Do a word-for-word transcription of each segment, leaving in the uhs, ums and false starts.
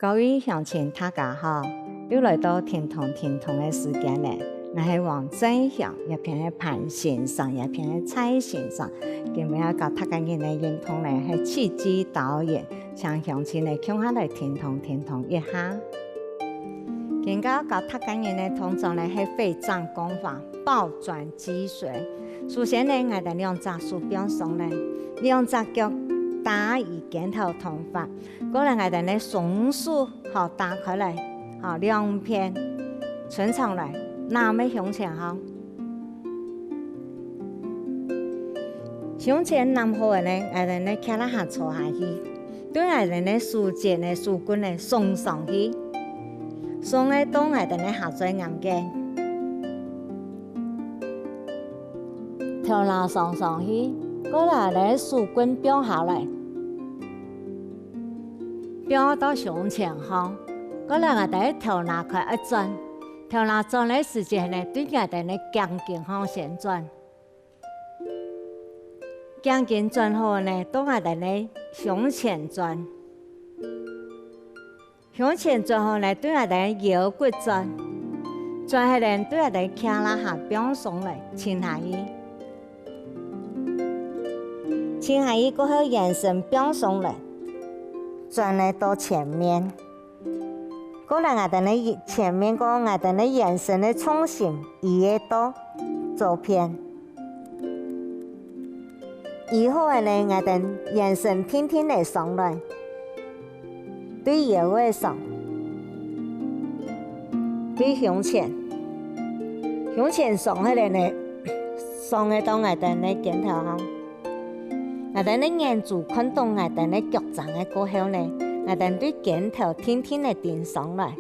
各位鄉親大家好，又來到停動停動个時間了。𠊎係黃振祥，這片係潘先生，這片係蔡先生。今晡日教大家人个運動呢係氣機導引，請鄉親呢共下來停動停動一下。今晡日教大家人个動作呢係回掌功法，抱轉脊髓。首先呢，𠊎兜兩隻手放鬆來，兩隻腳打於肩頭同闊， 過來𠊎兜呢雙手好打開來，好兩片伸長來，攬个胸前項。胸前攬好了呢，𠊎兜呢擎啦下坐下去，對𠊎兜呢手節呢、手棍呢鬆上去，鬆个到𠊎兜呢下嘴頷根。 頭那上上去，過來呢手棍放下來，放到胸前項，過來𠊎兜頭那開愛轉，頭那轉个時節呢，對𠊎兜呢頸根項先轉。頸根轉好呢，到𠊎兜呢胸前轉。 胸前轉好呢，對𠊎兜腰骨轉，轉下來對𠊎兜擎啦下放鬆來，沉下去。沉下去過後，圓身放鬆來，轉來到前面。過來𠊎兜呢前面過，𠊎兜呢圓身个重心移个到左片。 移好了呢，𠊎兜圓身定定仔上來，對腰仔上，對胸前，胸前上好了呢，上个到𠊎兜呢肩頭項。𠊎兜呢眼珠看到𠊎兜呢腳踭个過後呢，𠊎兜對肩頭定定仔頂上來。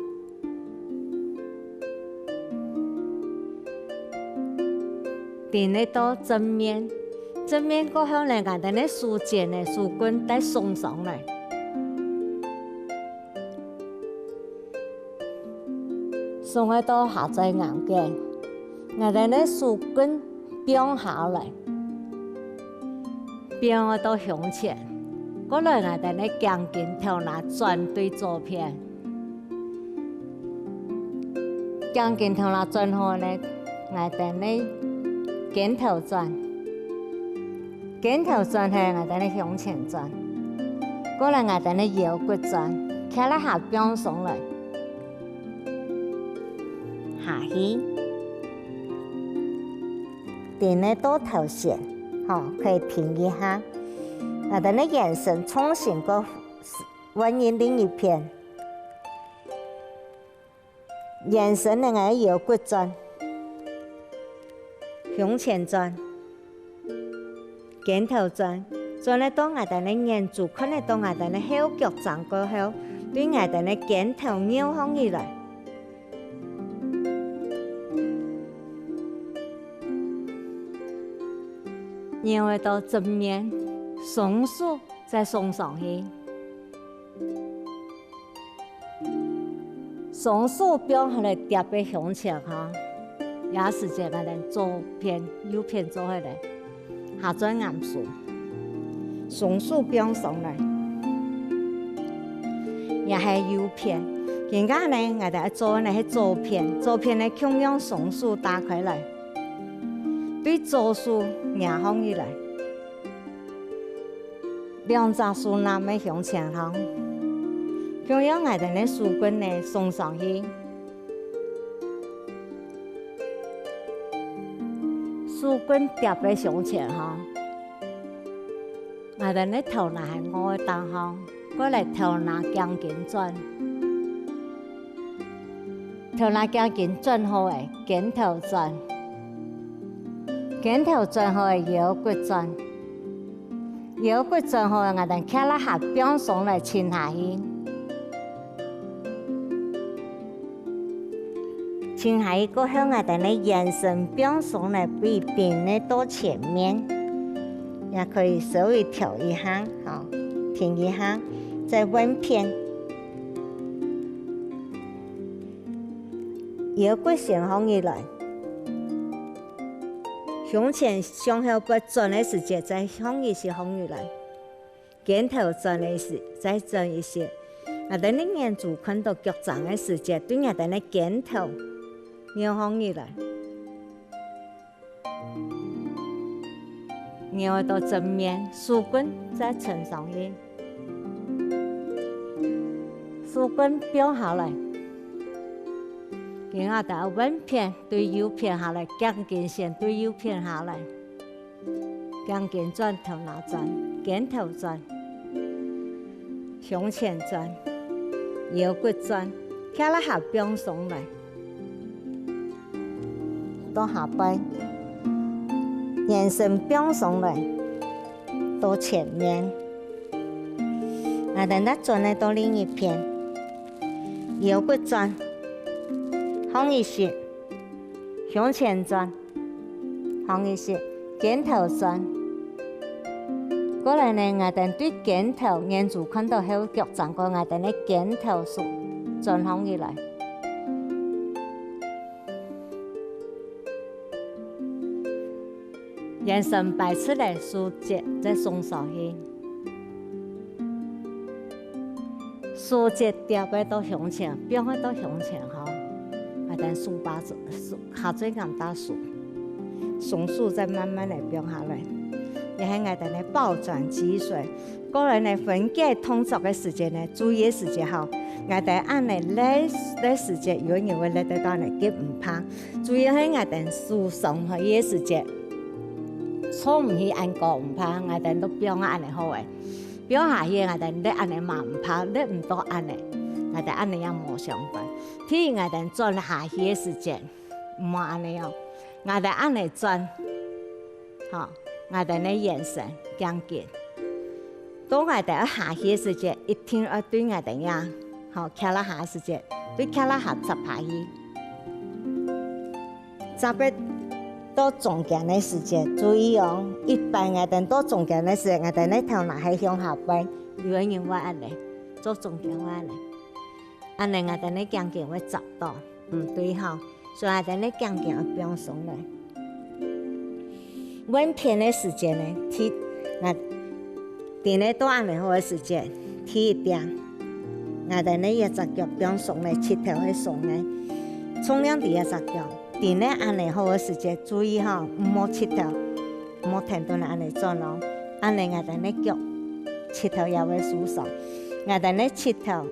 頂个到正面，正面過後呢，𠊎兜呢手節呢、手棍再鬆上來。鬆个到下嘴頷根，𠊎兜呢手棍放下來。 放个到胸前，過來𠊎兜呢頸根頭那轉對左片。頸根頭那轉好呢，𠊎兜呢肩頭轉，肩頭轉係𠊎兜呢胸前轉，過來𠊎兜呢腰骨轉，擎啦下放鬆來，下去。 頂个到頭前，吼，可以停一下。𠊎兜呢圓身重心過換另一片。圓身呢，𠊎腰骨轉，胸前轉，肩頭轉，轉个到𠊎兜呢眼珠看得到𠊎兜呢後腳踭過後，對𠊎兜呢肩頭扭項起來。 扭个到正面，雙手再送上去。雙手放下來貼个胸前哈，這時節𠊎兜左片、右片做下來。 下轉頷手，雙手放上來，也係右片。今下呢，𠊎兜愛做个呢係左片，左片呢共樣雙手打開來，對左手擎項起來，兩隻手攬个胸前項，共樣𠊎兜呢手棍呢送上去。 手棍貼个胸前哈，𠊎兜呢頭那還臥个當項，過來頭那頸根轉。頭那頸根轉好了，肩頭轉。肩頭轉好了，腰骨轉。 腰骨轉好，𠊎兜擎啦下放鬆來沉下去。沉下去過後，𠊎兜呢圓身放鬆來，會頂个到前面，也可以稍微調一下，吼，停一下，再換片。腰骨先䟘起來。 胸前向後背轉个時節，再䟘一息䟘起來；肩頭轉个時，再轉一息。𠊎兜呢眼珠看到腳踭个時節，對𠊎兜呢肩頭扭䟘起來。扭到正面，手綑再伸上去。手綑放下來，今𠊎兜換片對右片下來，頸根線對右片下來。 頸根轉，頭那轉，肩頭轉，胸前轉，腰骨轉，胯下放鬆來。到下背，圓身放鬆來，到前面。𠊎兜再轉來到另一片，腰骨轉，䟘一息，胸前轉， 䟘一息，肩頭轉。過來呢，𠊎兜對肩頭，眼珠看到後腳踭過，𠊎兜呢肩頭手轉䟘起來。圓身擺直來，手節再送上去。 手節貼个到胸前，放个到胸前吼。𠊎兜手把手，手，下嘴頷搭手，雙手再慢慢个放下來。這係𠊎兜呢抱轉脊髓。過來呢，分解動作个時節呢，注意个時節吼，𠊎兜恁呢拉，拉時節，有个人會拉得到恁呢，佢毋怕。主要係𠊎兜手鬆開个時節，坐毋去恁高毋怕，𠊎兜都放啊恁呢好个。 放下去，𠊎兜拉恁呢嘛毋怕，拉毋到恁呢，𠊎兜恁呢也無相關。第一，𠊎兜轉下去个時節，毋好恁呢哦，𠊎兜恁呢轉，吼，𠊎兜呢圓身，頸根。到𠊎兜愛下去个時節，一定愛對𠊎兜呀，吼，胯下个時節，對胯下插下去。 接个到中間个時節，注意哦，一般𠊎兜到中間个時節，𠊎兜呢頭那係向下背，有个人會恁呢，做中間會恁呢，恁呢𠊎兜呢頸根會扎到，毋對吼，所以𠊎兜呢頸根愛放鬆來。換片个時節呢，第，𠊎，佇呢到恁呢好个時節，第一點，𠊎兜呢這隻腳放鬆來，膝頭係鬆个，重量佇這隻腳。 佇呢恁呢好个時節，注意吼，毋好膝頭，毋好跈等恁呢轉哦。恁呢𠊎兜呢腳，膝頭也會受傷。𠊎兜呢膝頭，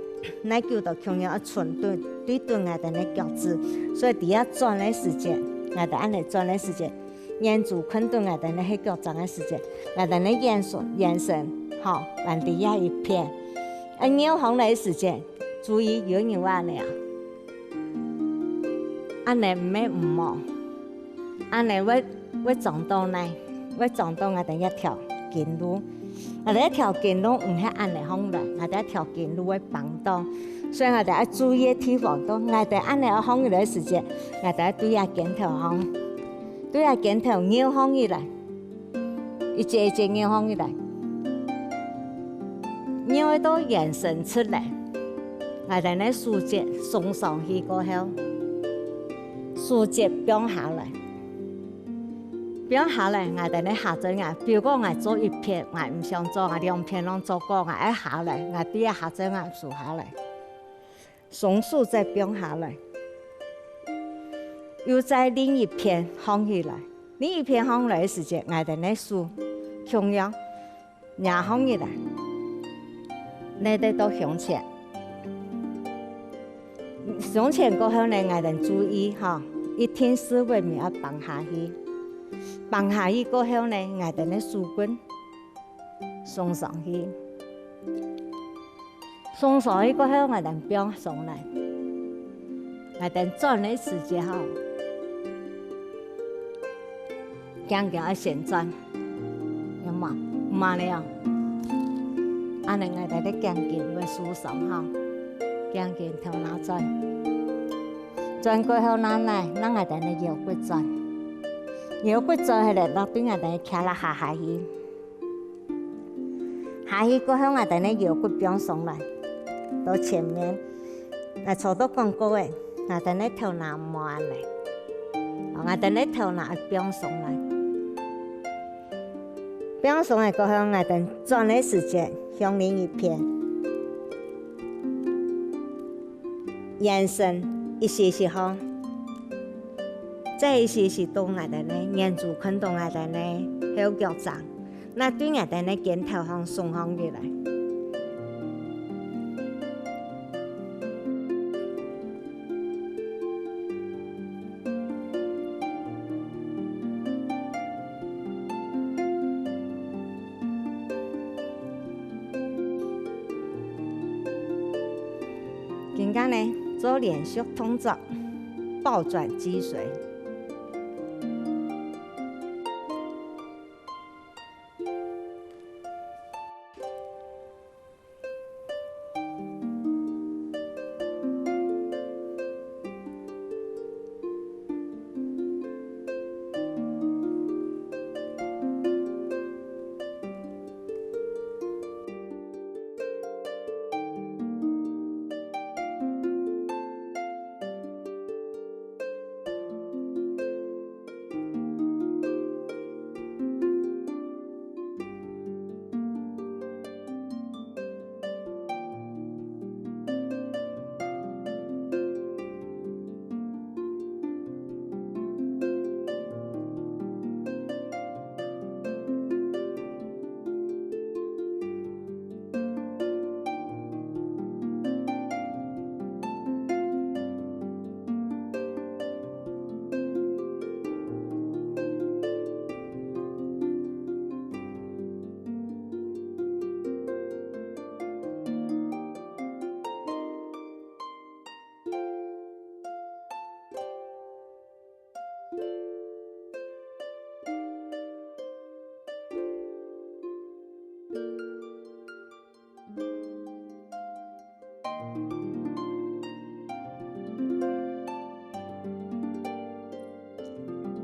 哪久都共樣愛伸對，對準𠊎兜呢腳趾。所以佇這轉个時節，𠊎兜恁呢轉个時節，眼珠看準𠊎兜呢係腳踭个時節，𠊎兜呢眼神，眼神，吼，還佇這一片。啊，扭䟘來个時節，注意有人會恁呢啊。 恁呢毋係毋好，恁呢會，會撞到呢，會撞到𠊎兜這條筋路。𠊎兜這條筋路毋係恁呢䟘來，𠊎兜這條筋路會繃到。所以𠊎兜愛注意个地方，到𠊎兜恁呢愛䟘起來个時節，𠊎兜愛對這肩頭䟘，對這肩頭扭䟘起來。 一節一節扭䟘起來，扭到圓身直來，𠊎兜呢手節送上去過後，手節放下來，放下來，𠊎兜呢下嘴頷，比如講𠊎做一片，𠊎毋想做，𠊎兩片攏做過，𠊎愛下來，𠊎對這下嘴頷收下來。 雙手再放下來，又再另一片䟘起來。另一片䟘來个時節，𠊎兜呢手共樣，也䟘起來，拉得到胸前。胸前過後呢，𠊎兜注意吼，一定屎朏毋愛放下去。放下去過後呢，𠊎兜呢手綑 送上去。送上去過後，𠊎兜放鬆來。𠊎兜轉个時節吼，頸根愛先轉，有無？毋係恁呢哦。恁呢𠊎兜个頸根會受傷吼。頸根頭那轉。轉過後，那來，那𠊎兜个腰骨轉。腰骨轉下來，落對𠊎兜个胯下下下去。 下去過後，𠊎兜呢腰骨放鬆來，到前面。𠊎頭到講過个，𠊎兜呢頭那毋好恁呢，哦，𠊎兜呢頭那愛放鬆來。放鬆來過後，𠊎兜轉个時節向另一片。延伸一息息吼，再一息息到𠊎兜呢，沿住看到𠊎兜呢後腳踭，那對𠊎兜呢肩頭項送上去來。 今下呢，做連續動作，包轉脊髓。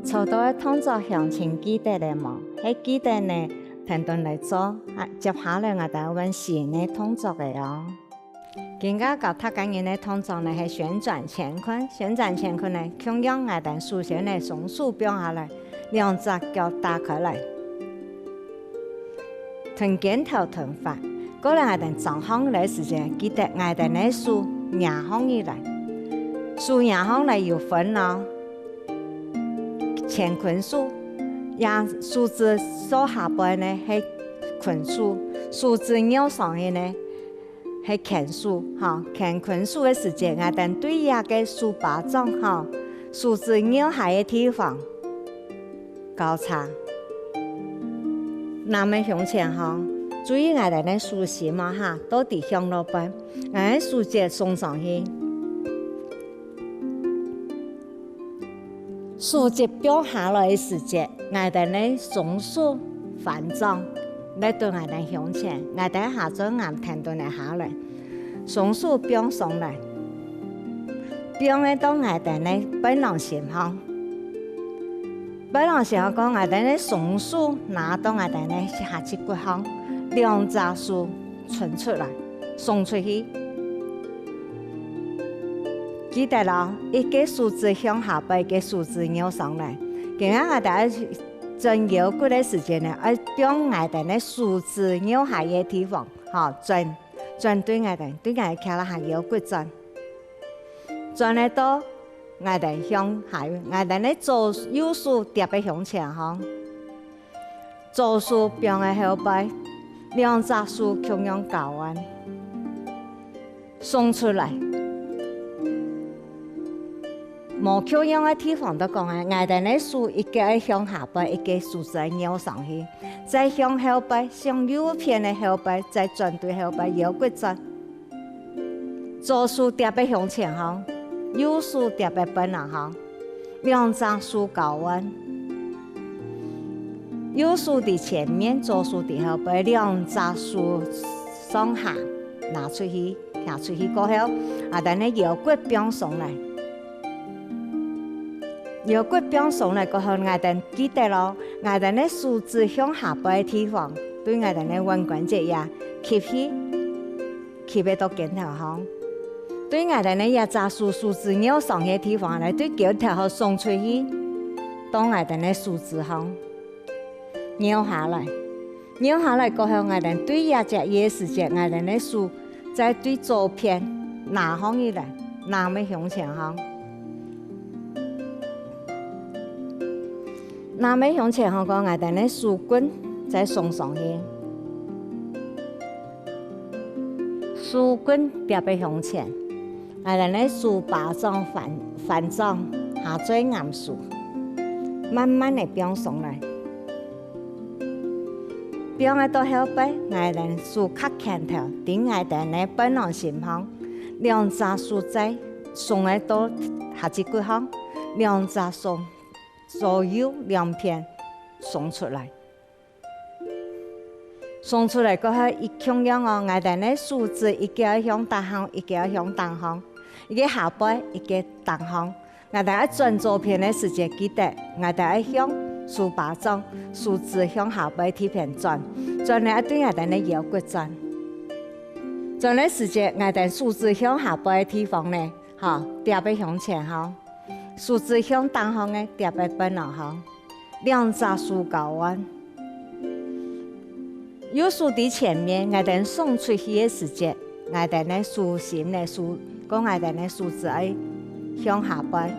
做到个動作鄉親記得了無？係記得呢，跈等來做。啊，接下來𠊎兜愛換新个動作个哦。今下教大家人个動作呢係旋轉乾坤。旋轉乾坤呢，共樣𠊎兜首先呢雙手放下來，兩隻腳打開來。 同肩頭同闊。過來𠊎兜掌上來个時節，記得𠊎兜个手擎上去來。手擎上來有分哦，乾坤手，這手指坐下背呢係坤手，手指拗上去呢 係乾手，吼，乾坤手个時節，𠊎兜對這个手巴掌，吼，手指拗下个地方交叉。拿个胸前，吼，注意𠊎兜个手心嘛，哈，到底向落背，𠊎个手節送上去。 手節放下來个時節，𠊎兜个雙手翻掌，來到𠊎兜胸前，𠊎兜下嘴頷跈等个下來，雙手放上來，放个到𠊎兜个背囊心項。背囊心項，講𠊎兜个雙手拿到𠊎兜个下脊骨項，兩隻手伸出來，送出去。 記得哦，一个手指向下背，一个手指拗上來。今下𠊎兜愛轉腰骨个時節呢，愛放𠊎兜个手指拗下个地方，吼，轉，轉對𠊎兜，對𠊎兜徛啦下腰骨轉。轉个到𠊎兜向下，𠊎兜个左右手疊个胸前項。 左手放个後背，兩隻手共樣交換，送出來。無共樣个地方都講啊，𠊎兜个手一个愛向下背，一个手指愛拗上去，再向後背，向右片个後背，再轉對後背，腰骨轉。 左手疊个胸前項，右手疊个背囊項，兩隻手交換。右手在前面，左手在後背，兩隻手上下拿出去，擎出去過後，啊，等下腰骨放鬆來。腰骨放鬆來過後，𠊎兜記得咯，𠊎兜个手指向下背个地方，對𠊎兜个腕關節也吸氣。 吸个到肩頭項。對𠊎兜个這隻手，手指拗上个地方來，對肩頭項送出去，到𠊎兜个手指項。拗下來，拗下來過後，𠊎兜對這隻个時節，𠊎兜个手再對左片拿項起來。揇个向前項。揇个向前項過，𠊎兜呢手棍再送上去。手棍疊个向前，𠊎兜呢手巴掌翻，翻掌，下嘴頷手，慢慢个放上來。 放个到後背，𠊎兜手揢拳頭，在𠊎兜呢背囊心項，兩隻手再送个到下脊骨項，兩隻手左右兩片送出來。送出來過後，一共樣哦，𠊎兜呢手指一个愛向頂項，一个愛向頂項，一个下背，一个頂項。 𠊎兜愛轉左片个時節，記得，𠊎兜愛向手巴掌，手指向下背地片轉，轉呢愛對𠊎兜个腰骨轉。轉个時節，𠊎兜手指向下背个地方呢，吼，疊个向前吼，手指向頂項个疊个背囊項，兩隻手交換。 右手在前面，𠊎兜送出去个時節，𠊎兜个手心呢，手，過𠊎兜个手指愛向下背，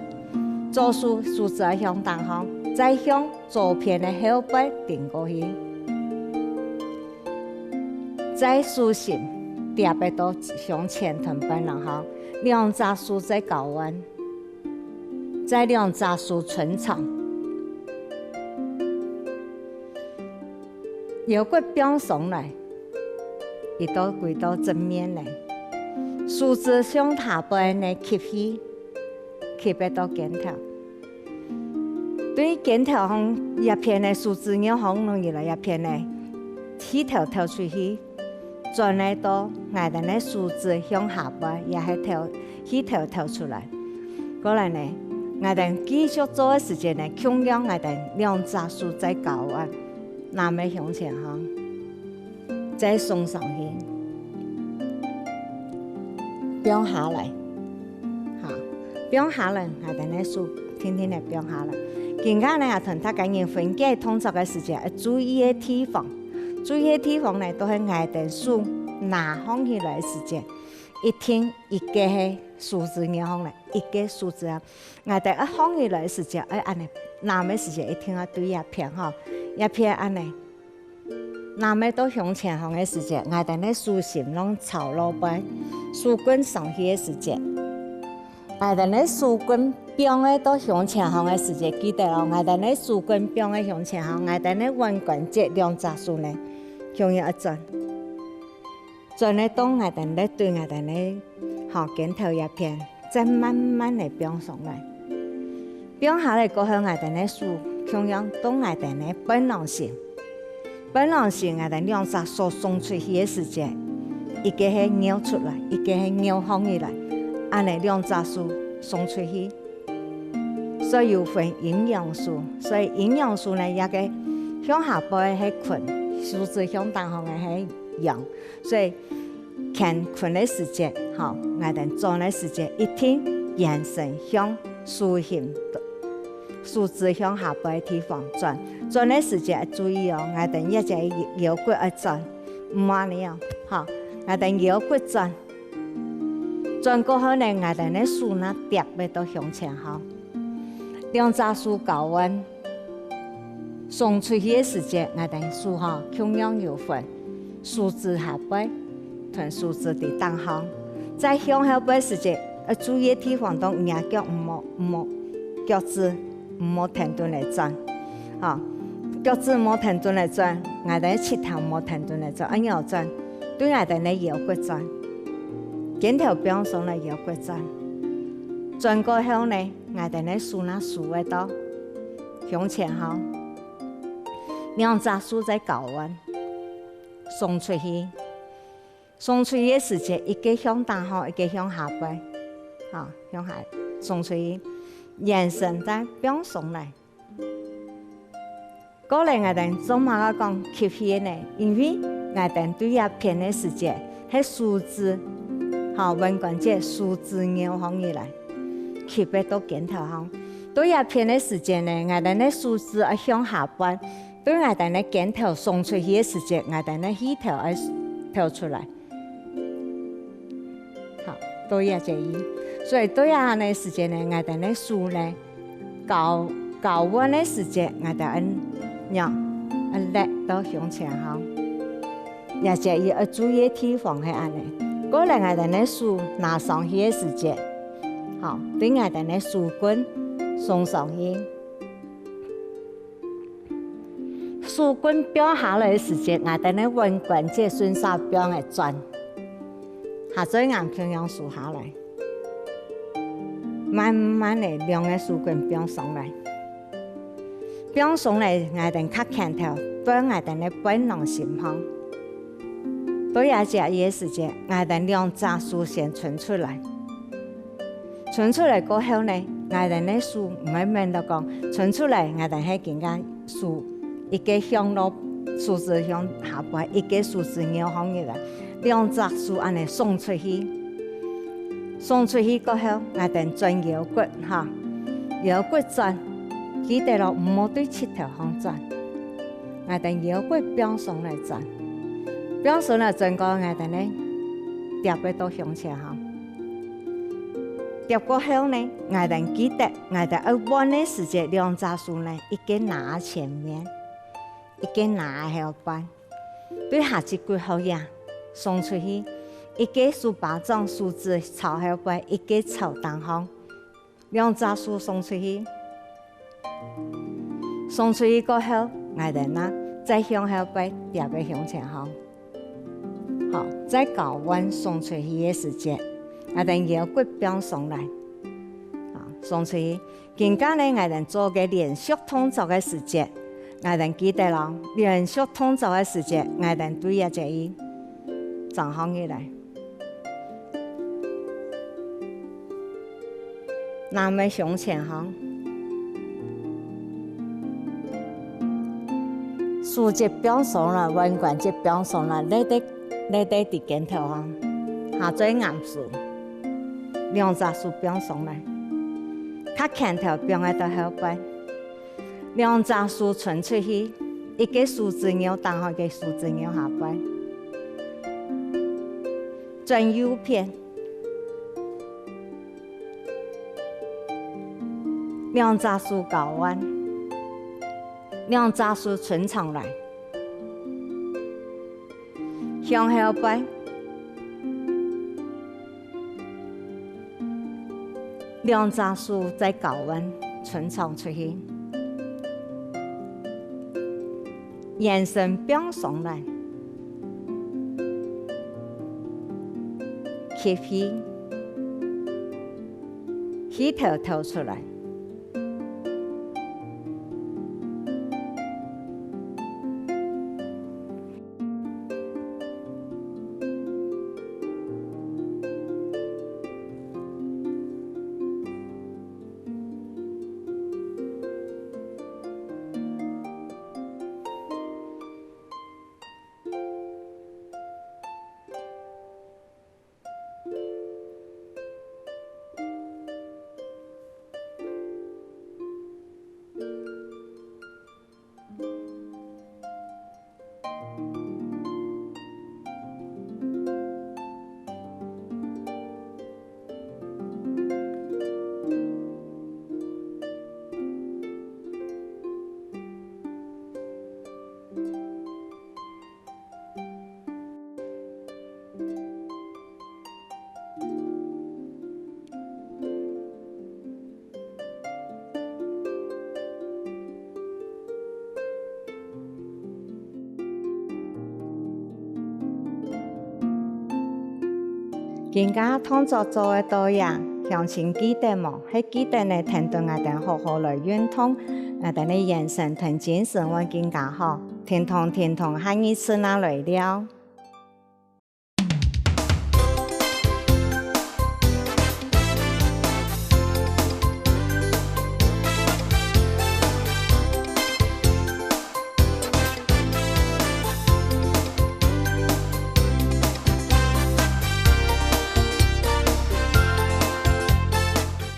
左手手指愛向頂項，再向左片个後背頂過去。再手心疊个到向前同背囊項，兩隻手再交換。 再兩隻手伸長。腰骨放鬆來，一到歸到正面呢。手指向下背呢吸氣，吸个到肩頭。對肩頭項這片个手指肉項弄起來這片呢，氣頭敨出去。 轉來到𠊎兜个手指向下背，也係敨，氣頭敨出來。過來呢，𠊎兜繼續做个時節呢，共樣𠊎兜兩隻手再交換，揇个向前項，再送上去，放下來。 好，放下來，𠊎兜个手定定仔放下來。今下呢，𠊎同大家人分解動作个時節，愛注意个地方。注意个地方呢，都係𠊎兜手拿䟘起來个時節，一定一个係手指肉䟘來，一个手指啊。𠊎兜愛䟘起來个時節，愛恁仔，揇个時節一定愛對這片吼，這片恁仔。 揇个到胸前項个時節，𠊎兜个手心摎朝落背，手棍上去个時節，𠊎兜个手棍放个到胸前項个時節，記得哦，𠊎兜个手棍放个胸前項，𠊎兜个腕關節兩隻手呢，共樣愛轉。轉个到𠊎兜个對𠊎兜个，吼，肩頭這片，再慢慢个放上來。 放下來過後，𠊎兜个手共樣到𠊎兜个背囊心。背囊心，𠊎兜兩隻手送出去个時節，一个係拗出來，一个係拗䟘起來，恁仔兩隻手送出去。所以有分陰陽手，所以陰陽手呢，這个向下背係坤，手指向頂項个係陽，所以 乾坤个時節，吼，𠊎兜轉个時節，一定圓身向手心，手指向下背个地方轉。轉个時節愛注意哦，𠊎兜這節腰骨愛轉，毋好恁仔哦，吼，𠊎兜腰骨轉。轉過後呢，𠊎兜个手拿疊个到胸前吼。 兩隻手交換，送出去个時節，𠊎兜手吼共樣有分，手指下背同手指在頂項。再向後背時節，愛注意个地方，當若腳毋好，毋好，腳趾毋好跈等來轉，吼，腳趾毋好跈等來轉，𠊎兜膝頭毋好跈等來轉，恁樣轉，對𠊎兜个腰骨轉，肩頭放鬆來腰骨轉。轉過後呢， 𠊎兜个手拿收个到胸前項，兩隻手再交換，送出去。送出去个時節，一个向頂項，一个向下背，吼，向下送出去，圓身再放鬆來。 過來𠊎兜做麼个講吸氣呢？因為𠊎兜對這片个時節，係手指，吼，腕關節手指拗䟘起來，吸个到肩頭項。對這片个時節呢，𠊎兜个手指愛向下背，對𠊎兜个肩頭送出去个時節，𠊎兜个氣頭愛敨出來。 好，到這節位。所以對啊，恁呢時節呢，𠊎兜呢手呢，交，交換个時節，𠊎兜愛仰，愛擛到胸前項。這節愛注意个地方係恁呢。過來𠊎兜呢手拿上去个時節，好，對𠊎兜呢手棍送上去。 手棍放下來个時節，𠊎兜呢腕關節順續放仔轉，下嘴頷共樣收下來，慢慢仔兩个手棍放鬆來，放鬆來，𠊎兜較拳頭，放𠊎兜呢背囊心項。到這隻个時節，𠊎兜兩隻手先伸出來。 伸出來過後呢，𠊎兜呢手毋會愐到講，伸出來𠊎兜係今下手一个向落，手指向下背，一个手指拗項入來，兩隻手恁呢送出去。送出去過後，𠊎兜轉腰骨哈，腰骨轉，記得咯，毋好對膝頭項轉。𠊎兜腰骨放鬆來轉，放鬆來轉過，𠊎兜呢，貼背到胸前哈。 貼過後呢，𠊎兜記得，𠊎兜愛換个時節，兩隻手呢，一个拿前面，一个拿後背。對下肢骨好呀，送出去，一个手巴掌，手指朝後背，一个朝頂項，兩隻手送出去。送出去過後，𠊎兜呢，再向後背貼个胸前項。 好，再交換送出去个時節，𠊎兜腰骨放鬆來。好，送出去。今下呢，𠊎兜做个連續動作个時節，𠊎兜記得咯，連續動作个時節，𠊎兜對這隻个掌項入來。 拿仔胸前項。手節放鬆來，腕關節放鬆來，擛得，擛得在肩頭項。下嘴頷收，兩隻手放鬆來，較拳頭放仔到後背。兩隻手伸出去，一个手指拗頂項，一个手指拗下背。轉右片。 兩隻手交換，兩隻手伸長來，向後背，兩隻手再交換，伸長出去。 圓身放鬆來，吸氣，氣透透出來。 今下動作做到這，鄉親記得無？係記得呢，跈等𠊎兜好好來運動，𠊎兜个圓身同精神會更加好。停動，停動，下二次正來尞。